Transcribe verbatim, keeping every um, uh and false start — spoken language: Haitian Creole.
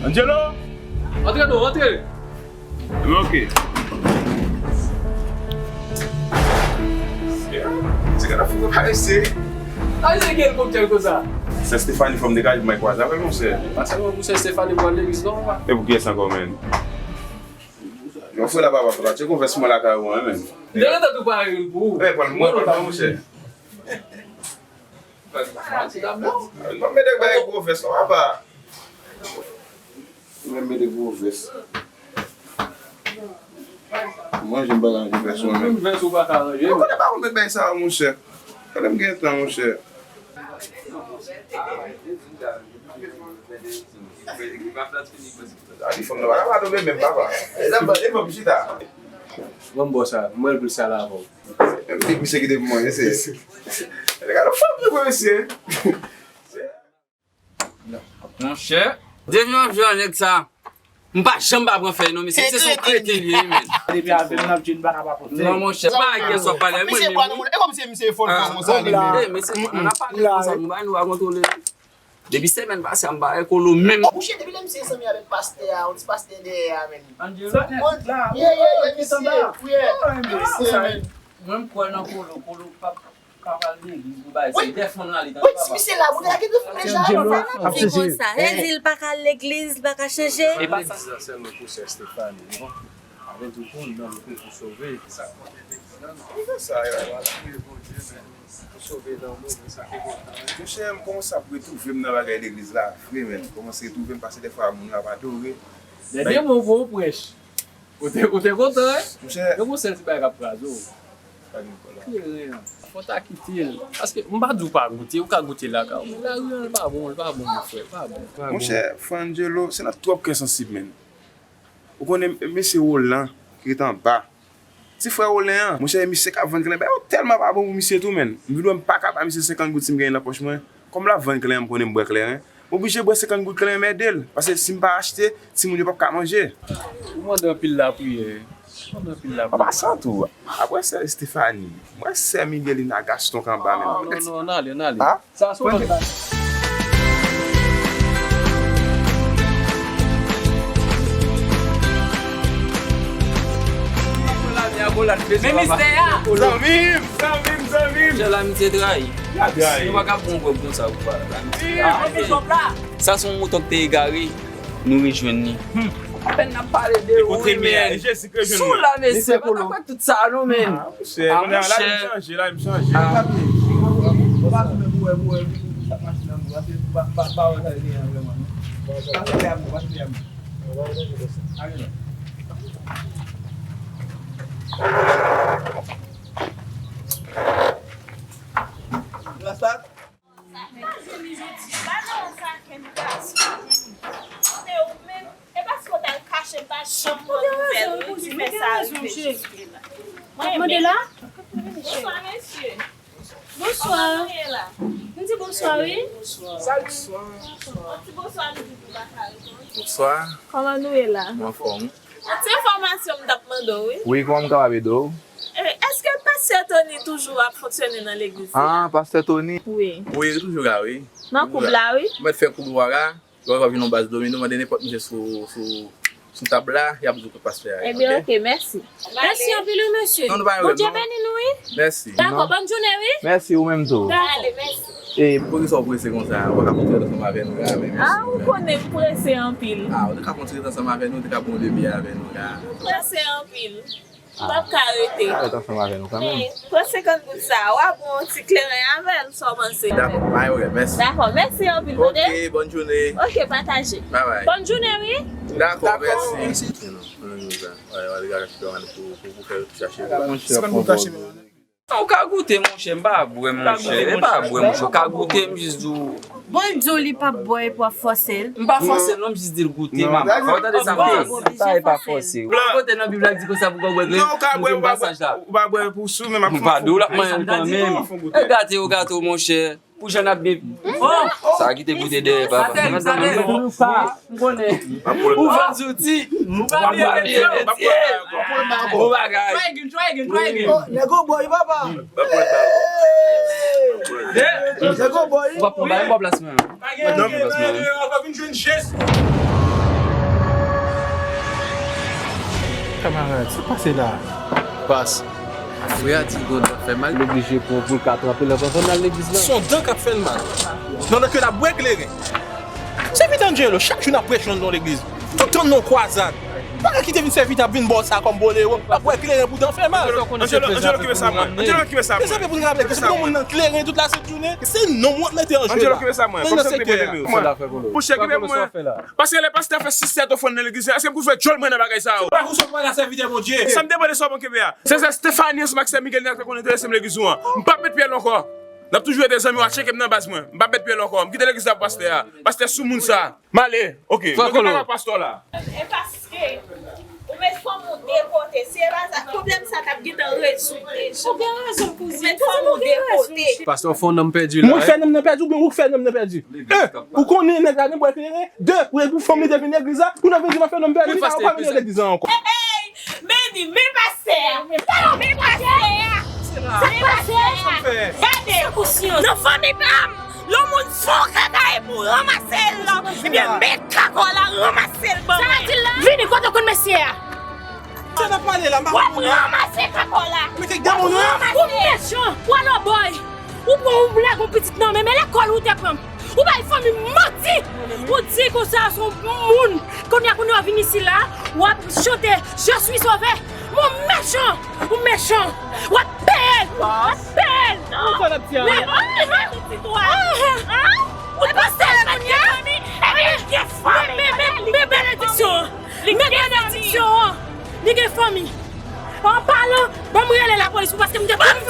Angelo! Antre non, antre! Ok. Ti gade fou pa mesye. A, se ki helikoptè konsa? Sè Stefani fò m degaje pou mwen kwaze avè l, monchè. Pa sèlman pou sè Stefani pou al legliz non, papa. E pou kiyès ankò, menn? Yon frè la, papa, papa, tcheke yon vès mwen lakay ou an, menn. Li gentan tou pare youn pou ou. E, pran l mwen, pran l mwen, monchè. Mwen mete bay gwo vès non, papa. Mwen mete gwo vès. Mwen, jen pa ka ranje vès mwen menm. Menm vès ou pa ka ranje. Mwen konnen pa konn met bay sa yo, monchè. Konnen m gen tan, monchè. A, li fanm nan pa ka pa tonbe menm, papa. E, e, e, fanm chita. Bon, bò sa, mwen plis sa la avè w. Menm lit misye kite pou mwen, mesye. Gade fanm nan, mesye. Monchè, depi yon jou a nèg sa, m pa janm pa pran fèy non, mesye, se son kreten li ye, menn. Depi avè m, n ap jwenn baka pa pran fèy. Non, monchè, pa gen sa w pale, mwen menm. E kòm se misye fò l fè konsa li menm. E, mesye, n ap pale konsa, nou pa, nou pa kontwole. Depi semèn pase a, m pa wè Kolo menm. Mouche, depi lè misye sanmi avèk pastè a, yon ti pastè dèyè a, menn. Angelo, yeah, yeah, yeah, misye, yeah, misye, menn. Mwen, m kwè nan Kolo, Kolo p ap, p ap al legliz pou bagay, se dèfon l ale tande papa. Misye la, bouda ki te fou deja. Sa se konsa. Yo di l pa ka al legliz, l pa ka chanje. E pa sa. Legliz la sèlman pou sè Stefani, non. Avè tout moun nan lite pou sove. Sa k konte legliz la, non. Pou fè sa, yo, yo al priye Bondye, men. Pou sove nanm ou, men sa ki enpòtan. Monchè, m kòmanse ap retwouve m nan bagay legliz la vre, menn. M kòmanse retwouve m paske dèfwa moun yo ap adore. Dènye mo pou yon prèch. Ou te, ou te kontan, wi? Monchè. Yo gon sèl ti bagay k ap kraze w. Kleren an. Fò w ta kite l. Paske m pa di w pa goute, ou ka goute lakay ou. Men lari an, l pa bon, l pa bon, mon frè, l pa bon. Monchè, Frangelo, se nan twòp kè sansib, menn. Ou konnen mesye Roland ki ret anba. Ti frè Rolen an, monchè, misye k ap vann kleren, bagay yo tèlman pa bon pou misye tou, menn. M vin wè m pa ka ba misye senkant goud si m genyen nan pòch mwen. Kòm l ap vann kleren, m konnen m bwè kleren. M oblije bwè senkant goud kleren m ede l. Paske si m pa achte, timoun yo p ap ka manje. Ou mande anpil lapriyè. Ou mande anpil lapriyè. An pasan tou, apre sè Estefani, m wè sè Miguelina Gaston k anba menm. Non, non, non, n ale, n ale. Sa se yon lòt bagay. Men mistè a! Zanmi m, zanmi m, zanmi m! Jè la misye trayi. Nou pa ka pran yon gwòg konsa pou pale la. Sa se yon mouton ki te egare. Nou rejwenn li. Apèn n ap pale de ou, men. Sou la, mesye, pa ta kwè tout sa, non, men. Ah, monchè, kounye a la, m chanje, la, m chanje. Sa fè m jwenn li jodi. Bagay sa kenn gason. Kote ou menm? E paske w t al kache, m pa janm pran nouvèl ou ki fè sa rive jiske la. Mwen mande la? Bonswa, mesye. Bonswa. Kòman nou ye la? Nou di bonswa, wi. Salut. Yon ti bonswa nou di pou pa ka reponn. Bonswa. Kòman nou ye la? Mwen anfòm. Yon ti enfòmasyon m t ap mande w, wi. Wi, kòman m kapab ede w? E, èske pastè Tony toujou ap fonksyone nan legliz la? Ah, pastè Tony? Wi. Wi, li toujou la, wi. Nan koub la, wi. Ou mèt fè koub ou a la, lè w ap vin yon baz domino, mande nenpòt misye sou, sou, sou tab la, y ap di w kot pastè a ye, ok? Ebyen, ok, mèsi. Mèsi anpil, wi, mesye. Non, nou pa gen rèd, non. Bondye beni nou, wi. Mèsi. Dakò, bòn jounen, wi. Mèsi, ou menm tou. Dakò. Ale, mèsi. E poukisa w prese konsa? Ou pa ka kontre ansanm avè nou la, men mèsi. Ah, ou konnen m prese anpil. Ah, ou te ka kontre ansanm avè nou, ou te ka pran yon demi avè nou la. M prese anpil. M p ap ka rete. Ah, rete ansanm avè nou kanmenm. Men, pran senkant goud sa a, w a pran yon ti kleren avè l, sa w panse? Dakò, pa gen pwoblèm, mèsi. Dakò, mèsi anpil, tande? Ok, bòn jounen. Ok, pataje. Bye bye. Bòn jounen, wi. Dakò, mèsi. Mèsi. Wè, wè, li ka chache pou, pou, pou fè chache. Senkant goud kache, men. Non, ou ka goute, monchè, m pa bwè, monchè. E pa bwè, monchè, ou ka goute, m jis di w. Bon, l di w li p ap bwè epi w ap fòse l. M pa fòse l, non, m jis di l goute, mama. Fò w tande sa m di. Sa e pa fòse. Ou pa kote nan Bib la k di konsa pou w bwè kleren? Non, ou ka bwè, ou pa bwè, ou pa bwè pou sou, men m ap fè yon fon goute. M pa di w l ap manyen l kanmenm. E gate yo gate w, monchè. Pou jan n ap byen. Oh! Sa ki te goute dèyè, papa. Sa tèl, sa tèl. M konnen. Ou vann zouti. Ou pa byen metye. Bon bagay. Try again, try again, try again. Oh, nèg ou boy, papa. Nèg ou boy. Ou pa pran bagay, ou pa plas mwen. Pa gen anyen, pa gen anyen, ou pa vin jwenn Jezi. Kamarad, sa k pase la? Pas. Frè a di l gon dan fè mal, l oblije pran pou l ka tranpe l anvan l al legliz la. Se yon dan k ap fè l mal. Pandan ke l ap bwè kleren. Sèvitè Angelo, chak jou n ap preche nan legliz. Tout tan nan kwazad. Pa ka kite vin sèvitè ap vin ba w sa kòm bolero. L ap bwè kleren pou dan fè mal. Angelo, Angelo, kite sa mwen. Angelo, kite sa mwen. Mezanmi, pou n raple, kite sa mwen. Moun nan kleren tout la sent jounen. Se non mwen mete an jeu la. Angelo, kite sa mwen. Kòm se te mwen. Pou chèk mwen. Paske lè pastè fè sis sèt ofrann nan legliz la, èske m pou fè djòl mwen nan bagay sa yo? Ou pa resevwa la sèvitè Bondye. Sa m te mande sa w ban kenbe a. Se sè Stefani ansanm ak sè Miguel nan te konn enterese m legliz ou an. M p ap met pye l ankò. N ap toujou rete zanmi, w a tcheke m nan baz mwen. M p ap met pye l ankò. M kite legliz la pou pastè a. Pastè sou moun sa. M ale. Ok. Mwen gen bagay ak pastè w la. E paske ou met fanm ou de kote. Si e pa sa, pwoblèm sa t ap gentan rezoud deja. Ou gen rezon, kouzin. Ou met fanm ou de kote. Pastè w fè yon nonm pèdi la. Mwen fè nonm nan pèdi oubyen ou k fè nonm nan pèdi? Un, ou konnen nèg la gen bwè kleren. De, ou epi fanm li te vin legliz la, ou nan vin di m ap fè nonm pèdi, li pa, ou pa vin legliz la ankò. Hey, men ni, men pastè a. Men pastè a. Men pastè a. Gade, nan fanmi pa m, lè yon moun fè yon kaka epi w ranmase l lan, ebyen, men kaka w la, ranmase l ban mwen. Vini, kote w konn mesye a? Sa n ap pale la, m pa konprann. W ap ranmase kaka w la. Mete gade moun nan. Ou mechan, w alòbòy. Ou pran, ou lage yon pitit nan men, men lekòl ou te pran. Ou bay fanmi manti. Ou di konsa se yon moun. Kounye a, kounye a w vin isi la, w ap chante Je suis sauvé. Ou mechan. Ou mechan. W ap peye l. W ap peye l. Ou fè l ap di a. Ou pastè kounye a. Men, men, men, men benediksyon an. Men benediksyon an. Li gen fanmi. An palan, ban m rele lapolis pou paske m te ban m